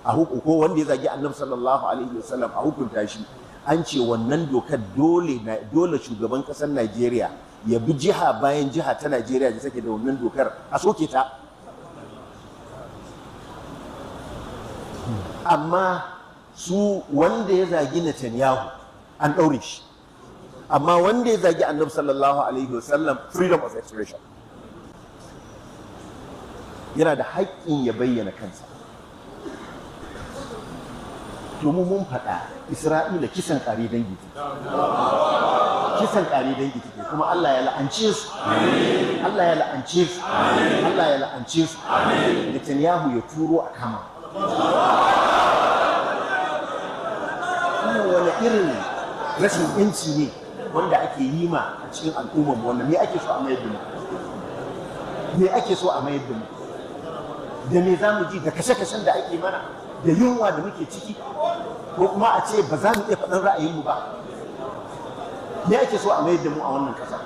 A ko wanda ya zagi Annabi sallallahu alaihi wasallam a hukunta shi. An ce wannan dokar dole dole shugaban kasar Najeriya ya bi jiha bayan jiha ta Najeriya da take da wannan dokar a soke ta. Amma su wanda ya zagi Netanyahu an ɗaure shi, amma wanda ya zagi Annabi sallallahu alaihi wasallam, freedom of expression, yana da haƙƙin ya bayyana kansa. Domin mun faɗa, Isra'ila kisan ƙare dangi take, kisan ƙare dangi take. Kuma Allah ya la'ance su, Allah ya la'ance su, Allah ya la'ance su. Netanyahu ya turo a kama. Wannan wani irin rashin yanci ne wanda ake yi ma a cikin al'ummar mu? Wannan me ake so a mayar da mu? Me ake so a mayar da mu? Da me za mu ji da kashe-kashen da ake mana, da yunwa da muke ciki, ko kuma a ce ba za mu iya faɗin ra'ayinmu ba? Me ake so a mayar da mu a wannan ƙasa?